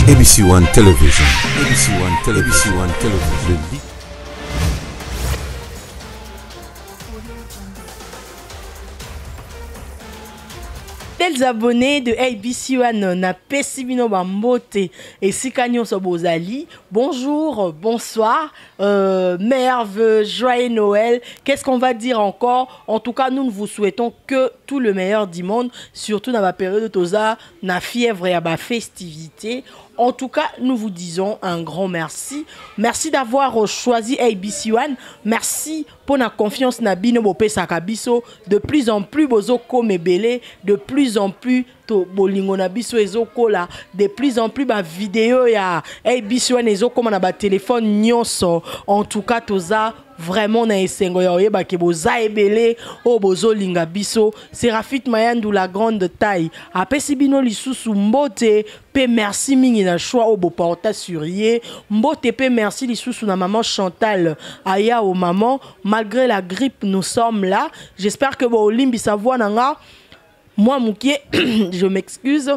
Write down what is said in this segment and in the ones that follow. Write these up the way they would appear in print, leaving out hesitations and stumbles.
ABC One Television, ABC One Television, ABC One Television, le lit. Fidèles abonnés de ABC One, napesi bino bambote esika nyonso bozali. Bonjour, bonsoir, merve, joyeux Noël. Qu'est-ce qu'on va dire encore? En tout cas, nous ne vous souhaitons que tout le meilleur du monde, surtout dans la période de toza, na fièvre et ba festivité. En tout cas, nous vous disons un grand merci. Merci d'avoir choisi ABC One. Merci pour la confiance na bino bopesaka biso. De plus en plus bozo komebele, de plus en plus to bolingo na biso ezokola, de plus en plus ba vidéo ya ABC One ezokoma na ba téléphone nyonso. En tout cas, toza vraiment na esengo ya oyeba ke boza ebele oyo bozolinga biso. Serafit Mayandu, la grande taille, apesi bino lisusu mbote pe merci mingi na choix oyo boporta sur ye. Mbote pe merci lisusu na maman Chantal aya o maman, malgré la grippe nous sommes là. J'espère que bolimbisa voix na nga. Moi mukie, je m'excuse.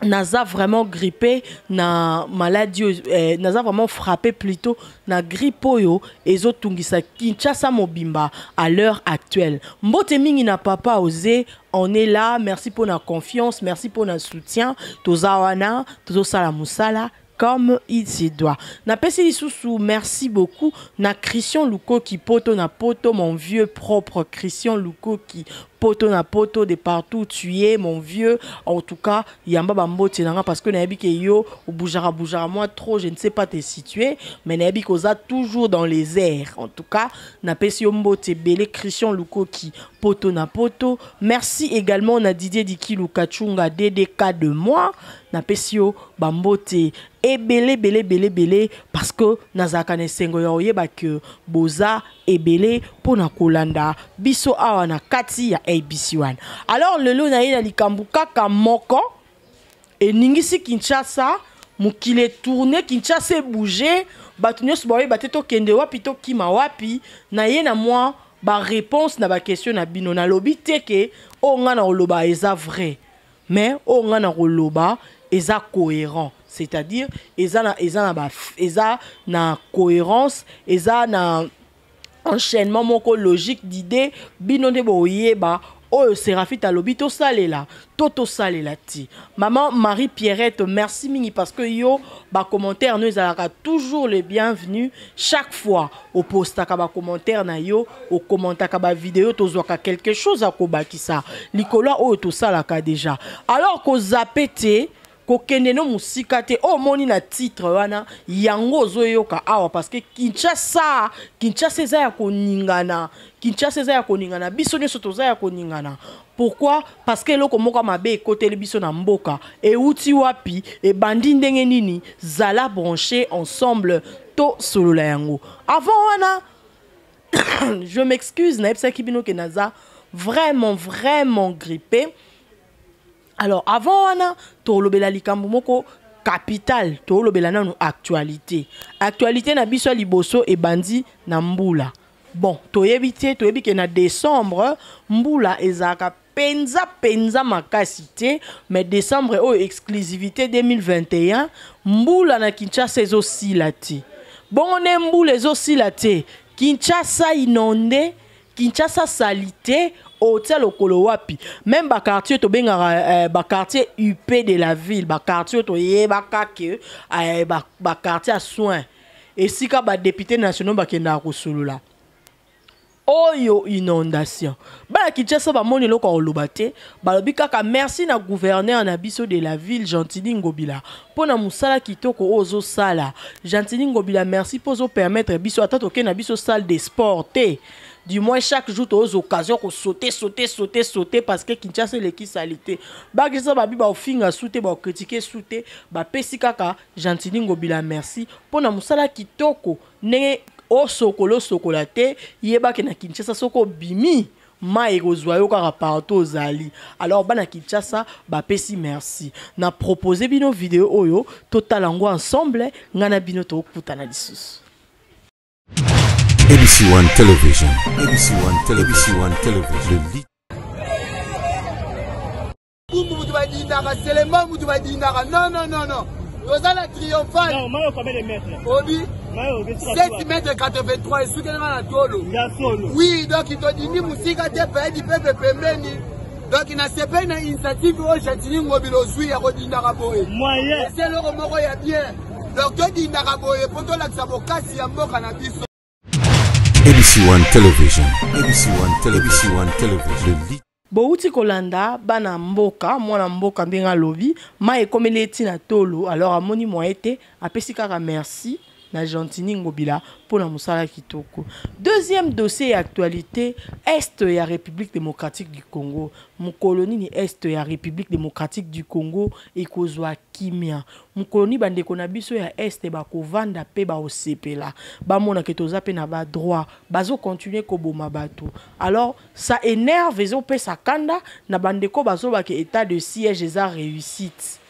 Naza vraiment grippé na maladie, naza vraiment frappé plutôt na grippe oyo ezotungisa Kinshasa mobimba à l'heure actuelle. Mbote mingi na papa Osé, on est là, merci pour la confiance, merci pour le soutien. Toza wana, tozosala musala comme il se doit. Na pesi lisusu, merci beaucoup na Christian Lukoki poto na poto, mon vieux propre Christian Lukoki poto na poto, de partout tu es mon vieux. En tout cas, yamba bambote nanga parce que nayebi ke yo bougera bougera moi trop, je ne sais pas te situer, mais nayebi koza toujours dans les airs. En tout cas, na pesi yo mbote belé Christian Lukoki poto na poto. Merci également na Didier Diki Lukachunga DDK de moi. Na pesi yo bambote ebele belé belé belé parce que nazalaka na esengo ya oyeba ke boza ebele mpona kolanda biso awa na kati ya ABC One. Alors lelo na ye na likambo kaka moko eningisi Kinshasa, mokili etourne, Kinshasa ebouge, bato nyonso baoyeba te tokende wapi, tokima wapi. Na ye na mwa ba réponse na ba question na bino. Nalobi te ke oyo nga na koloba eza vrai, mais oyo nga na koloba eza cohérent, c'est-à-dire eza na, eza na ba, eza na cohérence, eza na enchaînement moko logique d'idées. Bino nde boyeba oyo Serafit alobi tosalela to tosalela ti. Maman Marie Pierrette, merci mingi parce que yo ba commentaire no ezalaka toujours le bienvenu. Chaque fois au postaka ba commentaire na yo, au commentaka ba vidéo, tozwaka quelque chose à kobakisa likolo oyo tosalaka déjà. Alors ko zapper te, kokende no mosika te, oyo omoni na titre wana yango ozoyoka awa, parce que Kinshasa, Kinshasa eza ya koningana, Kinshasa eza ya koningana, biso nyonso toza ya koningana. Pourquoi? Parce que eloko moko mabe ekoteli biso na mboka, euti wapi, ebandi ndenge nini, zala branché ensemble to solola yango. Avant wana, je m'excuse, nayebisaki bino ke naza vraiment vraiment grippé. Alors avant wana tolobela likambo moko capital, tolobela nanu actualité. Actualité na biso ya liboso ebandi na mbula. Bon, toyebi te, toyebi ke na décembre mbula ezalaka penza penza makasi te, mais décembre oyo exclusivité 2021 mbula na Kinshasa ezosila te. Bongo ne mbula ezosila te, Kinshasa inondé, Kinshasa salité, otia lokolo wapi? Même ba quartier tobengaka ba quartier UP de la ville, ba quartier toyebaka ke ba quartier à soins. Esika ba députés nationaux bakendaka kosolola. Oyo inondation. Bana Kinshasa bamoni eloko ya koloba te, balobi kaka merci na gouverneur na biso de la ville Gentiny Ngobila mpona mosala kitoko oyo ozosala. Gentiny Ngobila, merci mpo ozopermettre biso ata tokende na biso salle de sport te. Du moins chaque jour toza occasion ko sauter sauter sauter sauter parce que Kinshasa eleki salité. Ba Kinshasa babi ba ofinga su te, ba critiquer su te, ba pesi kaka Gentiny Ngobila merci mpona mosala kitoko ndenge osokola osokola te, yebake na Kinshasa soko obimi mai ekozwa yo kaka partout ozali. Alors bana Kinshasa bapesi merci. Na proposer bino vidéo oyo totala yango ensemble, nga na bino tokutana lisusu. ABC One Television, ABC One Television, ABC One Television, le lit. Bumbu, mutu badimi. badindaka, selema mutu badindaka. Non, non, non, non, toza na triomphal. Obi 7 mètre 83 esukeli nga na tolo. Oui, donc todindi mosika te, payedi pepe pembeni. Donc nasepeli na initiative oyo Gentiny Ngobila ozwi ya kodindaka boye, eza eloko moko ya bien. Donc todindaka boye mpo tolakisa bokasi ya mboka na biso. ABC One Television, ABC One Television, ABC One Television. Le lit. Bouti kolanda bana mboka, mwana mboka ndenge alobi, mai ekomeli eti na tolo, alors amoni moyen te, apesi kaka merci na Gentiny Ngobila mpona mosala kitoko. Deuxième dossier ya actualité, Est ya République démocratique du Congo. Mokolo nini Est ya République démocratique du Congo ekozwa kimia? Mokolo nini bandeko na biso ya Est bakovanda mpe baosepela, bamonake toza mpe na badroit? Bazocontinue koboma bato, alors ça énerve, ezopesa kanda na bandeko bazobaka état de siège eza réussite.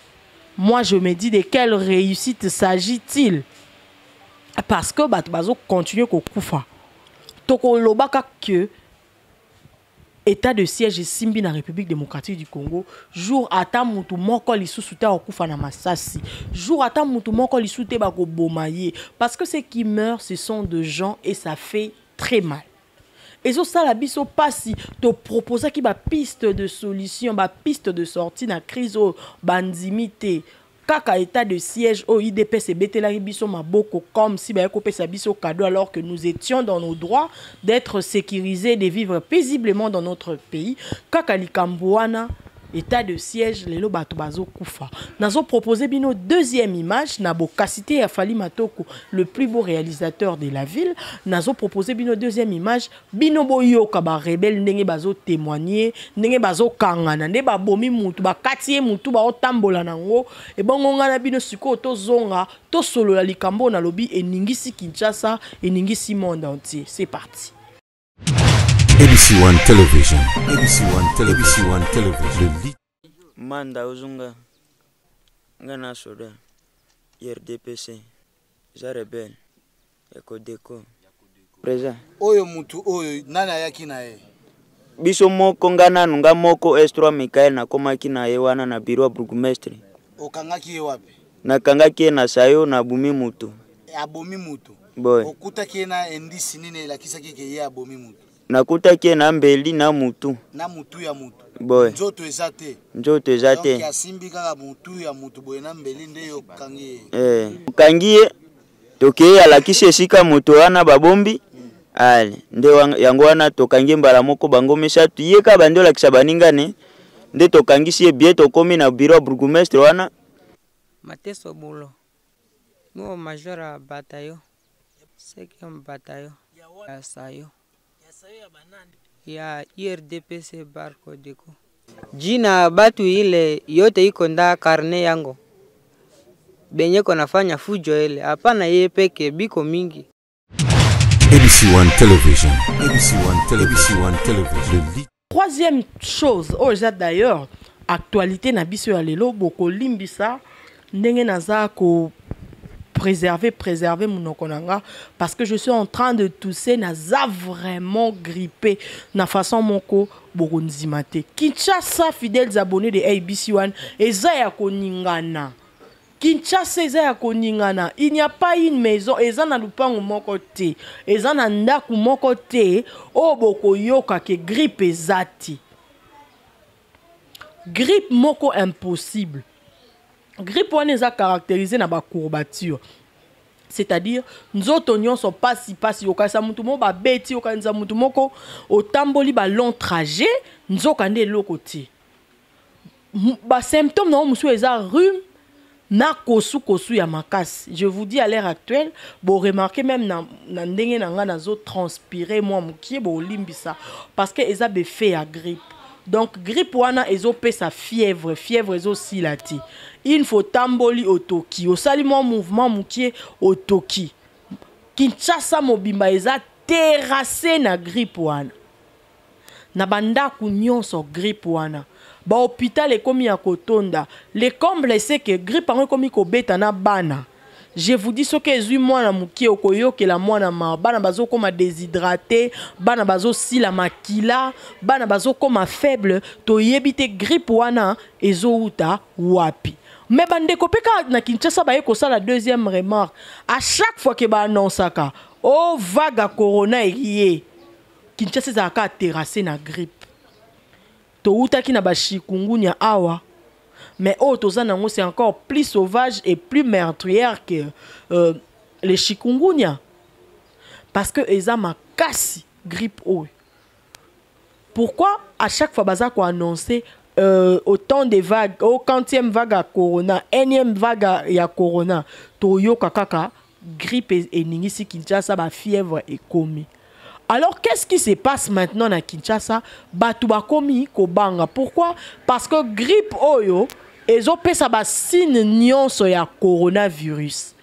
Moi, je me dis, de quelle réussite s'agit-il? Parce que bato bazocontinue kokufa. Tokolobaka que état de siège esimbi na République démocratique du Congo jour ata mutu moko lisusu te akokufa na masasi, jour ata mutu moko lisusu te bakoboma ye, parce que ceux qui meurent, ce sont de gens et ça fait très mal, ezosala biso mpasi. Toproposaki bapiste de solution, bapiste de sortie na crise oyo, bandimi te. Kaka état de siège oyo UDPS ebetelaki biso maboko comme si baye kopesa biso cadeau, alors que nous étions dans nos droits d'être sécurisés, de vivre paisiblement dans notre pays. Kaka likambo wana, état de siège, lelo bato bazokufa. Nazopropose bino deuxième image na bokasité ya Fali Matoko, le plus beau réalisateur de la ville. Nazopropose bino deuxième image, bino boyoka barebelles ndenge bazotémoigner, ndenge bazokangana, nde babomi mutu, bakati ye mutu, baotambola nango. Ebongo nga na bino sikoyo tozonga, tosolola likambo nalobi eningisi Kinshasa, eningisi monde entier. C'est parti. ABC One Television, ABC One Television, ABC One Television. Le lit. Manda ozunga nga na soda RDPC, eza rebelle ya Codeco présent. Oyo mutu oyo, nani ayaki na ye? Biso moko, nga nanu, nga moko S3 Michael, nakomaki na ye wana na bureau ya bourgmestre. Okangaki ye wapi? Nakangaki ye na sayo, nabumi mutu. Abomi mutu? Boy. Okutaki ye na indisi nini elakisaki ke ye abomi mutu? Nakutaki ye na mbeli na mutu. Na mutu ya mutu? Boy. Nzoto eza te? Nzoto eza te. Donc asimbi kaka mutu ya mutu boye na mbeli, nde yo okangi ye? Eh, okangi ye, tokei, alakisi esika moto wana babombi. Ale nde yango wana tokangi mbala moko bango misato. Ye kaka bandi olakisa baningane, nde tokangisi ye bien, tokomi na bureau ya bourgmestre wana. Mateso Bulo, nuo major ya bataillon, 5e bataillon ya Sayo ya URDPC bar Codeco. Jina batu ile yote iko nda carnet yango, benye konafanya fujo ile, hapana ye peke, biko mingi. ABC One Television, ABC One Television, ABC One Television. Le lit. Troisième chose oyo eza d'ailleurs actualité na biso ya lelo, bokolimbisa ndenge naza ko préserver monoko na nga, parce que je suis en train de tousser, naza vraiment grippé na façon moko bokondima te. Kinshasa, fidèles abonnés de ABC One, eza ya koningana. Kinshasa eza ya koningana. Il n'y a pas une maison, eza na lupango moko te, eza na ndako moko te oyo bokoyoka ke grippe eza te. Grippe moko impossible. Grippe wana eza caractérisé na bacourbature, c'est-à-dire nzoto nyonso pasi pasi, okanisa mutu moko babeti, okanisa mutu moko otamboli balong trajet, nzoka nde eloko te. Basymptôme nango mosusu eza rhume na kosu-kosu ya makasi. Je vous dis, à l'heure actuelle, boremarquer même na ndenge na nga nazotranspire mwa mokie, bolimbisa, parce que eza befe ya grippe. Donc grippe wana ezopesa fièvre, fièvre ezosila te. Une fois otamboli, otoki, osali mwa mouvement mokie, otoki. Kinshasa mobimba eza terrasse na grippe wana, na bandako nyonso grippe wana, bahôpital ekomi ya kotonda. Le comble, c'est que grippe yango ekomi kobeta na bana. Je vous dis, soki ezwi mwana mokie, okoyokela mwana mawa. Bana bazokoma déshydraté, bana bazosila makila, bana bazokoma faible. Toyebi te grippe wana ezowuta wapi. Mais bandeko mpe kaka na Kinshasa baye kosala deuxième remarque: à chaque fois ke baannonsaka o vague ya corona eye, Kinshasa ezalaka terrasse na grippe. Towutaki na bachikungunya awa, mais oyo toza nango, c'est encore plus sauvage et plus meurtrière que les chikungunya, parce que eza makasi, grippe oyo. Pourquoi à chaque fois baza koannoncer autant de vagues, au quantième vague ya corona, énième vague ya corona, toyoka kaka grippe eningisi Kinshasa, bafièvre ekomi? Alors, qu'est-ce qui se passe maintenant na Kinshasa? Bato bakomi kobanga. Pourquoi? Parce que grippe oyo ezopesa basigne nyonso ya coronavirus.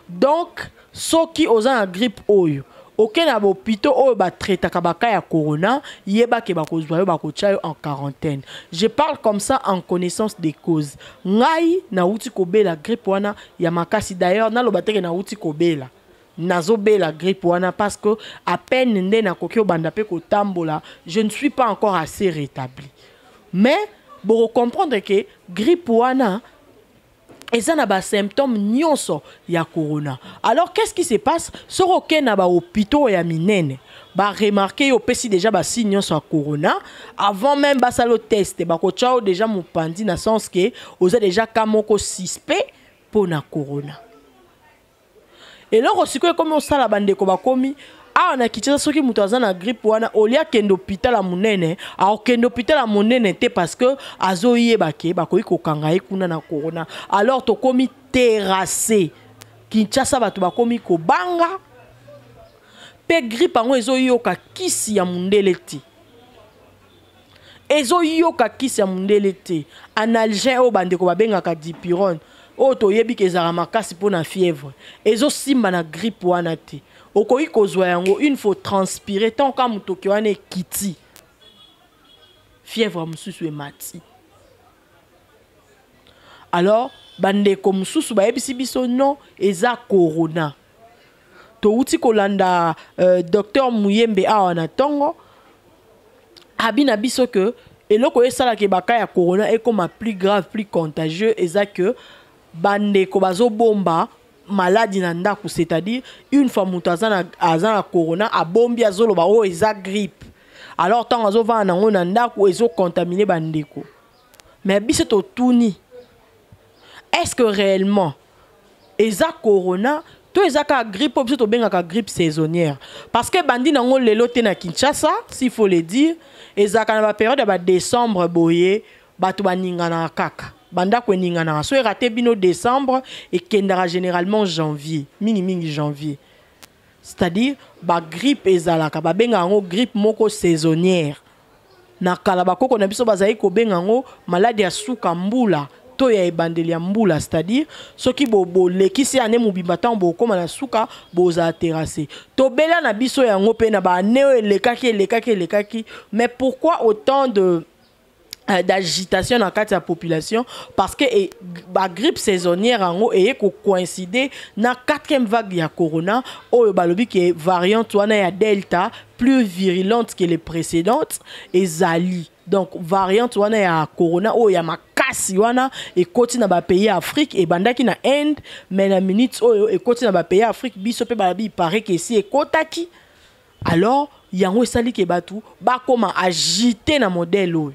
Donc soki oza na grippe oyo, oke na bahôpitaux oyo batraitaka bacas ya corona, yebake bakozwa yo, bakotia yo en quarantaine. Je parle comme ça en connaissance des causes. Ngai nauti kobela grippe wana ya makasi. D'ailleurs, naloba teke nauti kobela, nazobela grippe wana, parce que à peine nde nakoki obanda mpe kotambola, je ne suis pas encore assez rétabli. Mais bokocomprendre ke grippe wana eza na basymptôme nyonso ya corona. Alors, qu'est-ce qui se passe? Soki okende na bahôpitaux ya minene, baremarquer yo opesi déjà basigne nyonso ya corona, avant même basala yo test, bakotya yo déjà mopanzi, na sens ke oza déjà cas moko suspect mpo na corona. Eloko sikoyo ekomi osala, bandeko bakomi awa na Kinshasa, soki moto aza na grippe wana, olia akende hôpital ya monene, akokende hôpital ya monene te, parce que azoyeba ke bakoki kokanga ye kuna na corona. Alors tokomi terrasse Kinshasa, bato bakomi kobanga. Mpe grippe yango ezoyoka kisi ya mondele te, ezoyoka kisi ya mondele te. Analgin oyo bandeko babengaka dipyrone, oyo toyebi ke ezalaka makasi mpo na fièvre, ezosimba na grippe wana te. Okoki kozwa yango une fois transpire, tant ka motoki wana ekiti, fièvre mosusu emati. Alors bandeko mosusu bayebisi biso: non, eza corona. Touti kolanda docteur Muyembe awa na ntongo, abi na biso ke eloko oyo esalaka bacas ya corona ekóma plus grave, plus contagieux, eza ke bandeko bazobomba maladi na ndako. C'est-à-dire, une fois moto aza na corona, abombi, azoloba oyo eza grippe. Alors ntango azovanda nango na ndako, ezocontaminer bandeko. Mais biso totuni: est-ce que réellement eza corona to eza kaka grippe oyo biso tobengaka grippe saisonnière? Parce que bandi nango lelo te na Kinshasa, s'il faut le dire, ezalaka na bapériode ya badécembre boye, bato baninganaka kaka, bandako eninganaka. So erater bino décembre, ekendaka généralement janvier, mingimingi janvier. C'est-à-dire bagrippe ezalaka, babengaka yango grippe moko saisonnière. Na kala, bakoko na biso bazali kobenga yango maladi ya suka mbula to ya ebandeli ya mbula. C'est-à-dire soki bolekisi ane mobimba, ntango bokóma na suka, bozala terrasse. Tobela na biso yango mpe na baane oyo elekaki, elekaki, elekaki. Mais pourquoi autant de d'agitation na kati ya population? Parce que bagrippe saisonnière yango eye kocoïncider na quatrième vague ya corona oyo balobi ke variante wana ya delta, plus virulente que les précédentes, ezali. Donc variante wana ya corona oyo ya makasi wana ekoti na bapays ya Afrique. Ebandaki na Inde, mais na minute oyo ekoti na bapays ya Afrique. Biso mpe balobi ipare ke esi ekotaki. Alors yango esali ke bato bakóma agité na modèle oyo.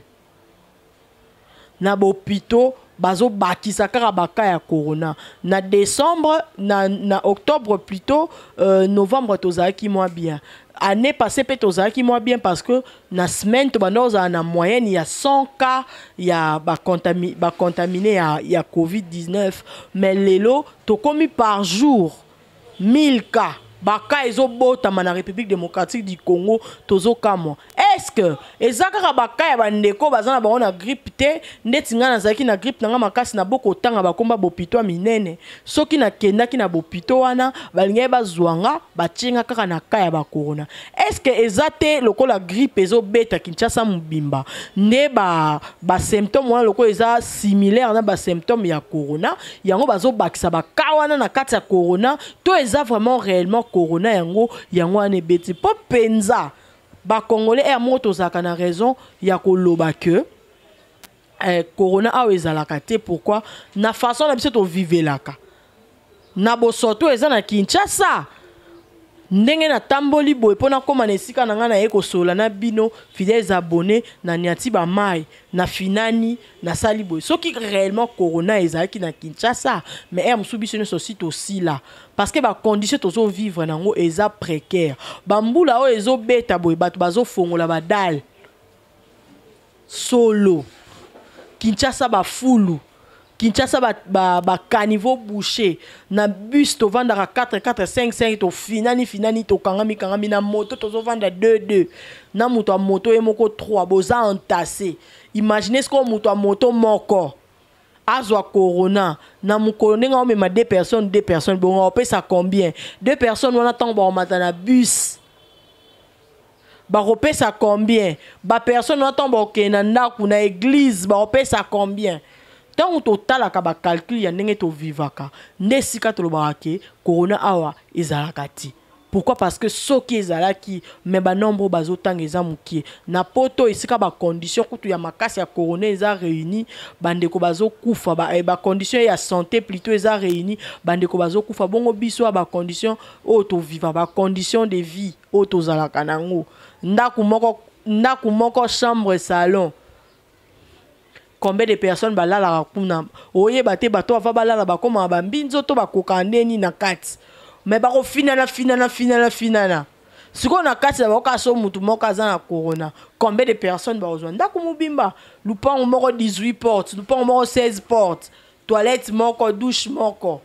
Na bahôpitaux bazobakisa kaka bacas ya corona. Na décembre, na octobre plutôt, novembre, tozalaki mwa bien. Année passée mpe tozalaki mwa bien, parce que na semaine tobanda kozala na moyenne ya 100 cas ya bacontaminés ba ya COVID-19. Mais lelo tokomi par jour 1000 cas. Bacas ezobotama na République démocratique du Congo, tozokamwa. Est-ce que eza kaka baka ya bandeko baza na bango na grippe te? Ndeti ngai nazalaki na grippe na ngai makasi, na boko otanga bakomba bopito ya minene. Soki nakendaki na bopito wana, balingaki bazwa nga, batie nga kaka na ka ya bacorona. Est-ce que eza te lokola grippe ezobeta Kinshasa mobimba nde basymptôme wana lokola eza similaire na basymptôme ya corona, yango bazobakisa baka wana na kati ya corona, to eza vraiment réellement corona yango yango wana ebeti? Mpo mpenza Bacongolais ere moko tozalaka na raison ya koloba ke corona awa ezalaka te. Pourquoi? Na façon na biso tovivelaka na bosoto eza na Kinshasa, ndenge natamboli boye mpo nakóma na esika na ngai naye kosolola na bino, fidèles abonnés, na niati bamai na finani, nasali boye. Soki réellement corona ezalaki na Kinshasa, mais ere mosusu biso nyonso si tosila, parce que bacondition tozovivre nango eza précaire. Bambula oyo ezobeta boye, bato bazofongola badale solo. Kinshasa bafulu, Kinshasa bacaniveau ba, ba bouché. Na bus tovandaka 4 4 5 5, tofinani finani, tokangami kangami. Na moto tozovanda 2 2, na moto ya moto ye moko 3, boza entassé. Imagine sikoyo moto ya moto moko azwa corona na mokolo, ndenge aomema deux personnes, deux personnes, bongo opesa combien? Deux personnes wana, ntango bakomata na bus, bakopesa combien? Bapersonne wana, ntango bakokende na ndako, na église, bakopesa combien? Ntango totalaka bacalcul ya ndenge tovivaka, nde esika tolobaka ke corona awa ezalaka te. Pourquoi? Parce que soki ezalaki, me banombre oyo bazotanga eza mokie. Na Poto, esika bacondition kutu ya makasi ya corona eza réuni, bandeko bazokufa. Bacondition ya santé plutôt eza réuni, bandeko bazokufa. Bongo biso ya bacondition oyo toviva, bacondition de vie oyo tozalaka nango, ndako moko, ndako moko, chambre, salon, combien de personnes balalaka kuna? Oyeba te. Bato ava balala, bakomaka bambinzo to bakokaka ndeni na kati, me bakofinana finana finana finana. Sikoyo na kati na bakoka, so mutu moko aza na corona, combien de personnes bakozwa ndako mobimba? Lupango moko 18 porte, lupango moko 16 porte, toilette moko, douche moko.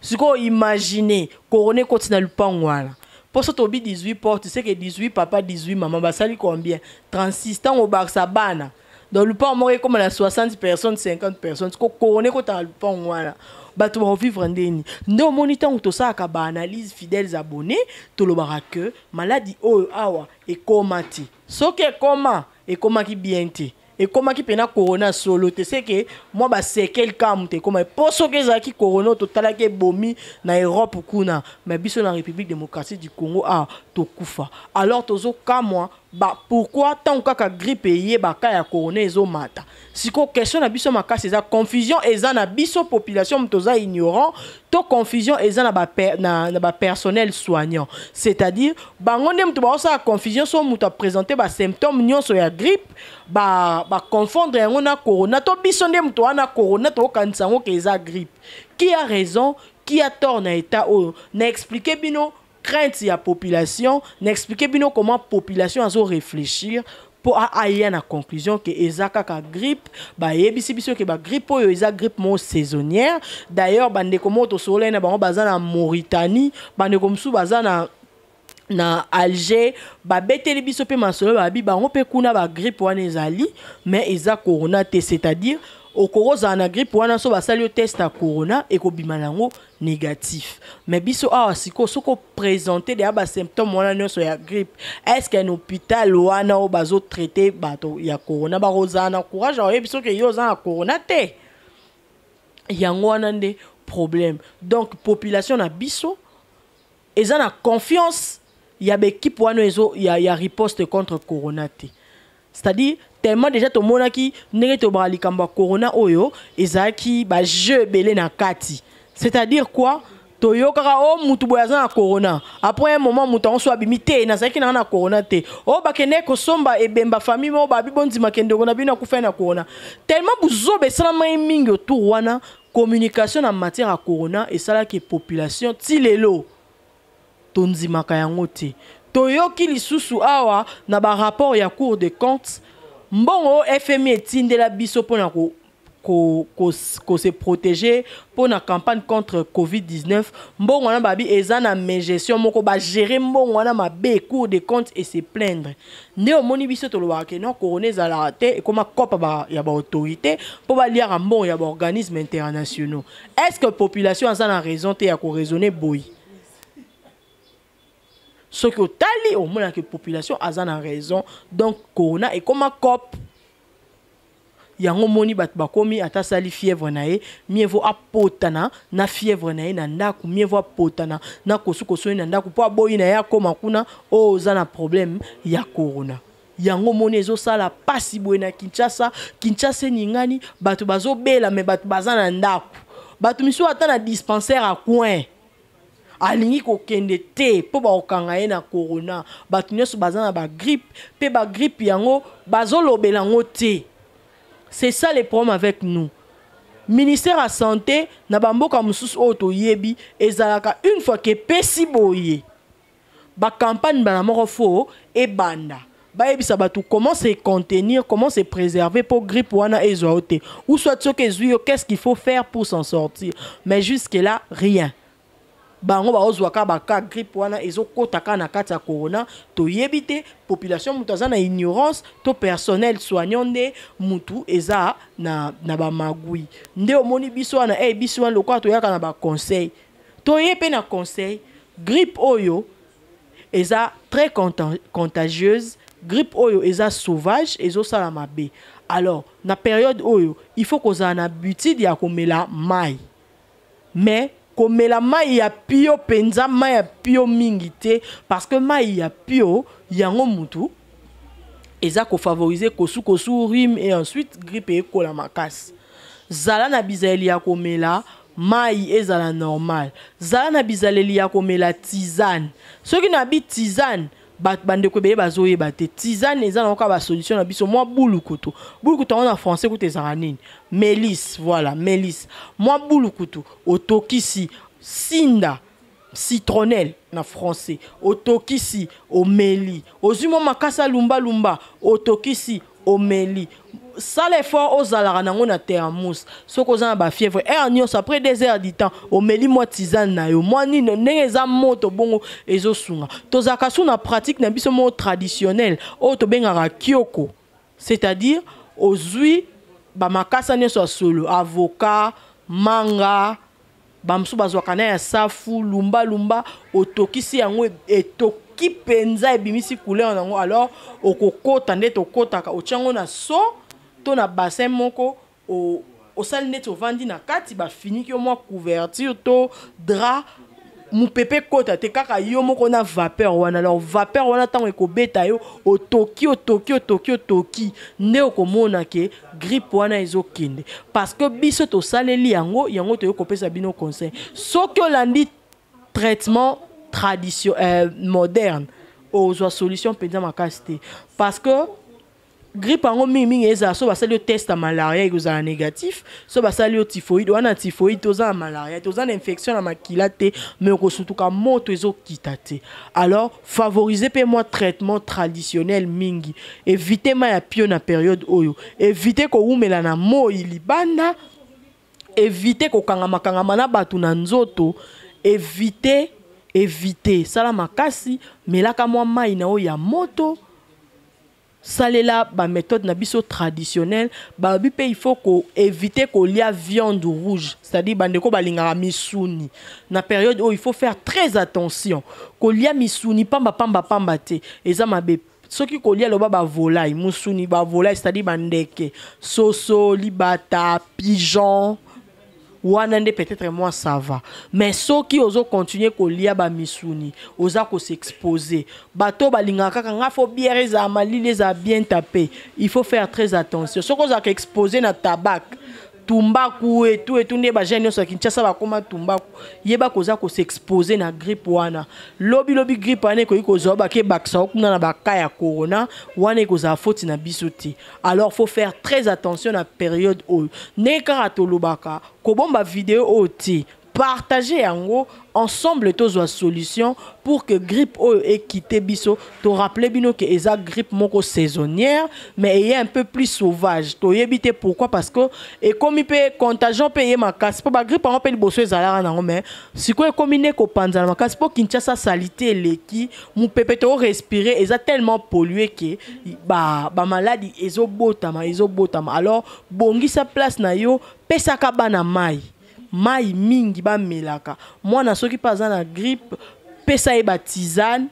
Sikoyo imagine corona ekoti na lupango wana. Mpo so tobi 18 porte, c'est que 18 papa, 18 mama, basali combien? 36. Ntango obakisa bana, donc lupango moko ekóma na 60 personnes, 50 personnes. Siko corona ekota na lupango wana, bato bakovivre ndeni? Nde omoni, ntango tosalaka baanalyse, fidèles abonnés, tolobaka ke maladi oyo awa ekóma te. Soki ekóma, ekomaki bien te, ekomaki mpena corona solo te, seke mwa basekele kaka moto ekóma. Mpo soki ezalaki corona oyo totalaki ebomi na Europe kuna, mais biso na République Démocratique du Congo awa tokufa. Alors tozokamwa ba pourquoi ntango kaka grippe eye, baka ya corona ezomata. Sikoyo question na biso makasi eza: confusion eza na biso population moto oza ignorant, to confusion eza na bapersonnel soignant? C'est-à-dire bango nde moto baosala confusion. So moto aprésente basymptôme nyonso ya grippe, baconfondre yango na corona, to biso nde moto wana corona tokokanisa yango ke eza grippe? Qui a raison, qui a tort na état oyo? Na expliquer bino crainte ya population, na expliquer bino comment population azo réfléchir mpo aya na conclusion ke eza kaka grippe. Bayebisi biso ke bagrippe oyo eza grippe moko saisonnière. D'ailleurs, bandeko moko tosololai na bango baza na Mauritanie, bandeko mosusu baza na Alger, babeteli biso mpe masolo, babi bango mpe kuna bagrippe wana ezali, mais eza corona te. C'est-à-dire okoki ozala na grippe wana, so basali yo test ya corona, ekobima nango négatif. Mais biso awa sikoyo, soki oprésente deya basymptôme wana nyonso ya grippe, est ce que na hôpital wana oyo bazotraite bato ya corona bakozala na courage oyebi soki yo oza na corona te? Yango wana nde problème. Donc population na biso eza na confiance ya baéquipe wana ezo ya riposte contre corona te. C'est-à-dire tellement déjà tomonaki ndenge tobaka likambo ya corona oyo ezalaki bajeu ebele na kati. C'est-à-dire quoi? Toyokaka o mutu boye aza na corona, après un moment mutu yango so abimi te, nazalaki nanga na corona te. Oyo bakende kosomba ebemba famille moko, babi bondima kendeko na bino akufai na corona. Tellement buzoba esalamaki mingi autour wana, communication na matière ya corona esalaki population ti lelo tondimaka yango te. Toyoki lisusu awa na barapport ya Cour de compte, mbongo oyo FMI etindela biso mpona ko, ko, ko se protéger mpo na campagne contre Covid-19. Mbongo wana babi eza na mégestion moko, bagere mbongo wana mabe. Cour des comptes et se plaindre. Nde omoni biso tolobaka ke non, corona ezalaka te, ekóma kopa ya baautorité mpo baliaka mbongo ya baorganisme internationaux. Est ce que population aza na raison te ya koraisonner boye? Soki otali, omonaka population aza na raison. Donc corona ekóma coop. Yango moni bato bakomi, ata asali fièvre na ye, mieux vaut apotana na fièvre na ye na ndako, mieux vaut apotana na kosukosu ye na ndako, mpo aboyi na ye akóma kuna oyo oza na problème ya corona. Yango moni ezosala pasi boye na Kinshasa. Kinshasa eningani, bato bazobela, me bato baza na ndako. Bato misusu ata na dispensaire ya coin alingi kokende te mpo bakokanga ye na corona. Bato nyonso baza na bagrippe, mpe bagrippe yango bazolobela yango te. C'est ça le problème avec nous. Ministère ya santé na bamboka mosusu oyo toyebi, ezalaka une fois ke epesi boye, bacampagne bana moko fo ebanda, bayebisa bato comment se contenir, comment se préserver pour grippe wana ezwa yo te, ou soit soki ezwi yo, qu'est-ce qu'il faut faire pour s'en sortir. Mais jusque là, rien. Bango baozwaka baka grippe wana ezokɔta kaka na kati ya corona. Toyebi te, population moto aza na ignorance to personnel soignant nde mutu eza na bamagui. Nde omoni biso wana, hey, biso wana lokola toyaka na baconseil, toye mpe na conseil. Grippe oyo eza très contagieuse, grippe oyo eza sauvage, ezosala mabe. Alors na période oyo, il faut kozala na habitude ya komela mai, mais komela mai ya pio mpenza, mai ya pio mingi te, parce que mai ya pio yango mutu eza kofavoriser kosukosu, rhume et ensuite grippe ekola makasi. Zala na bizaleli ya komela mai ezala normal. Zala na bizaleli ya komela tisane. Soki na bi tisane, bato bandeko ebele bazoyeba te. Tisane eza na kaka basolution na biso. Mwa bulukutu, bulukutu yango na français kutu ezalaka nini? Mélisse, voilà, mélisse. Mwa bulukutu otokisi, sinda, citronnelle na français, otokisi, omeli. Ozwi mwa makasa lumbalumba, otokisi, omeli. Sala effort ozalaka nango na thermos. Soki oza na bafièvre, heure nyonso après 2 heures du temps, omeli mwa tisane na yo, mwa nini, ndenge eza moto bongo, ezosunga. Tozalaka su na pratique na biso moko traditionnelle oyo tobengaka kioko, c'est-à-dire ozwi bamakasa nyonso ya solo, avocat, manga, bamosusu bazwaka na ya safu, lumbalumba, otokisi yango, etoki mpenza, ebimisi couleur nango. Alors okokota nde tokotaka, otia yango na seau to na bassin moko, osali neti ovandi na kati, bafiniki yo mwa couverture to drap, mopepe ekota te, kaka yo moko na vapeur wana. Alors vapeur wana, ntango ekobeta yo, otoki, otoki, otoki, otoki, nde okomona ke grippe wana ezokende. Parce que biso tosaleli yango, yango toyei kopesa bino conseil. Soki olandi traitement tradition moderne, ozwa solution mpenza makasi te, parce que grippe yango mingimingi ezala so basali yo test ya malaria, ekozala négatif. So basali yo typhoïde wana, typhoïde, toza na malaria, toza na infection na makila te, mais okosutuka, moto ezokita te. Alors favoriser mpe mwa traitement traditionnel mingi. Évite mai ya pio na période oyo, évite kowumela na moi libanda, évite kokangama-kangama na bato na nzoto, évite, évite. Sala makasi, melaka mwa mai na oyo ya moto, salela baméthode na biso traditionnelle. Balobi mpe il faut koéviter kolia viande rouge, c'est-à-dire bandeko balingaka misuni, na période oyo il faut faire très attention kolia misuni pamba pamba pamba te, eza mabe. Soki kolia, loba bavolaille, musuni bavolaille, c'est-à-dire bandeke, soso, libata, pigeon wana nde peut-être moi ça va. Mais soki ozocontinue kolia bamisuni, oza kos'exposer. Bato balingaka kaka nga fo bière ezala malili, ezala bien tapé, il faut faire très attention. Soki ozalaka exposé na tabac, tumbaku etu etu, nde bajeune nyonso ya Kinshasa bakóma tumbaku, yeba koza kos'exposer na grippe wana. Lobilobi grippe wana ekoki kozwa, bake bakisa kuna na baka ya corona wana, ekozala foti na biso te. Alors faut faire très attention na période oyo. Ndenge kaka tolobaka, kobomba video oyo te. Partager yango ensemble, tozwa solution pour que grippe oyo ekite biso. Torappeler bino ke eza grippe moko saisonnière, mais eye un peu plus sauvage. Toyebi te pourquoi, parce que ekomi mpe contagion mpe eye makasi, mpo bagrippe yango mpe liboso ezalaka nango, mais sikoyo ekomi nde kopanzana makasi, mpo Kinshasa saleté eleki, mopepe torespirer eza tellement pollué ke bamaladi ba ezobotama, ezobotama. Alors bongisa place na yo, pesaka bana mai, mai mingi bamelaka. Mwana soki mpe aza na grippe, pesa ye batisane,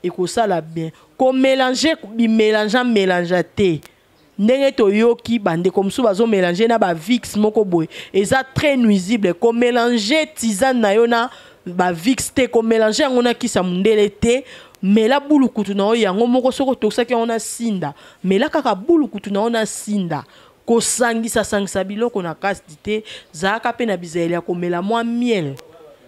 ekosala bien. Komélanger bimélange mélange te, ndenge toyoki bandeko mosusu bazomélanger na baVicks moko boye, eza très nuisible. Komélanger tisane na yo na baVicks te, komélanger yango na kisa mondele te. Mela bulukutu na yo yango moko. Soki otokisaki yango na sinda, mela kaka bulukutu na yo na sinda. Kosangisa-sangisa biloko na kasi te. Zalaka mpe na bizaleli ya komela mwa miel,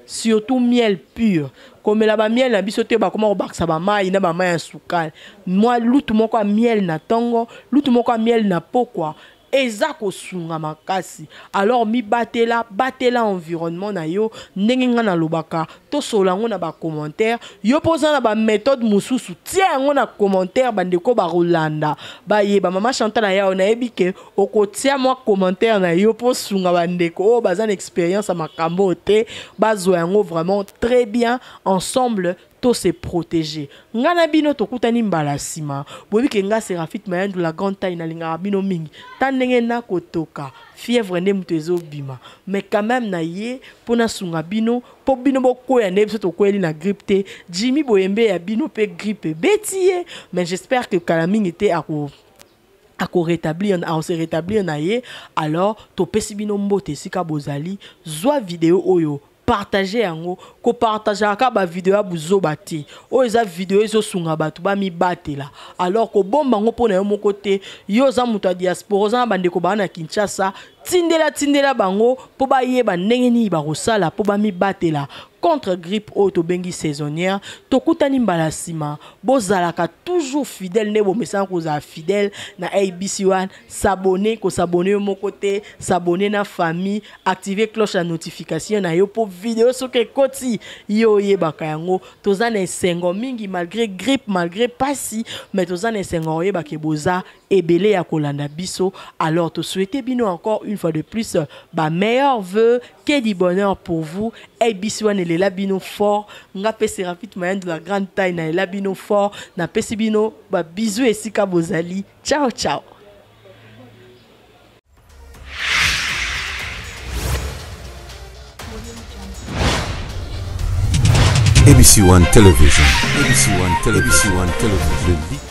surtout miel pur. Komela bamiel na biso te, bakoma kobakisa bamai na bamai ya sukali. Mwa lutu moko ya miel na ntongo, lutu moko ya miel na pokwa, eza kosunga makasi. Alors mibatela, batela environnement na yo. Ndenge ngai nalobaka, tosola yango na bacommentaire. Yo mpo oza na baméthode mosusu, tia yango na commentaire, bandeko bakolanda, bayeba. Mama Chantal Ayao, nayebi ke okotia mwa commentaire na yo mpo osunga bandeko oyo baza na expérience ya makambo oyo te, bazwa yango vraiment très bien. Ensemble to se protéger. Nga na bino tokutani mbala nsima. Boyebi ke nga Serafit Mayandu, la grande taille, nalingaka bino mingi. Ta ndenge nakotoka fièvre nde moto ezobima, mais quand même na ye mpo nasunga bino, mpo bino bokwea nde biso tokweli na grippe te. Jimmy Boyembe ya bino mpe grippe ebeti ye, mais j'espère que kala mingi te ako akorétablir, akose rétablir na ye. Alors topesi bino mbote esika bozali. Zwa video oyo, partage yango. Kopartageaka bavideo ya buzoba te. Oyo eza video ezosunga bato bamibatela. Alors kobomba yango mpo na yo moko te. Yo oza moto ya diaspora, oza na bandeko baa na Kinshasa, tindela, tindela bango mpo bayeba ndenge nini bakosala mpo bamibatela contre grippe oyo tobengi saisonnière. Tokutani mbala nsima. Bozalaka toujours fidèle nde bomesana kozala fidèle na ABC 1. S'abonner, kos'abonner yo moko te, s'abonner na famille, activer cloche ya notification na yo mpo video soki ekoti, yo oyebaka yango. Toza na esengo mingi, malgré grippe, malgré pasi, mais toza na esengo oyebaka boza ebele ya kolanda biso. Alors tosouhaite bino encore une fois de plus ba meilleurs vœux, que du bonheur pour vous. ABC wana elela bino fort. Nga mpe Serafit Mayandu, la grande taille, na ela bino fort. Napesi bino babisous esika bozali. Ciao ciao. ABC One Television, ABC One Television, ABC One Television, le lit.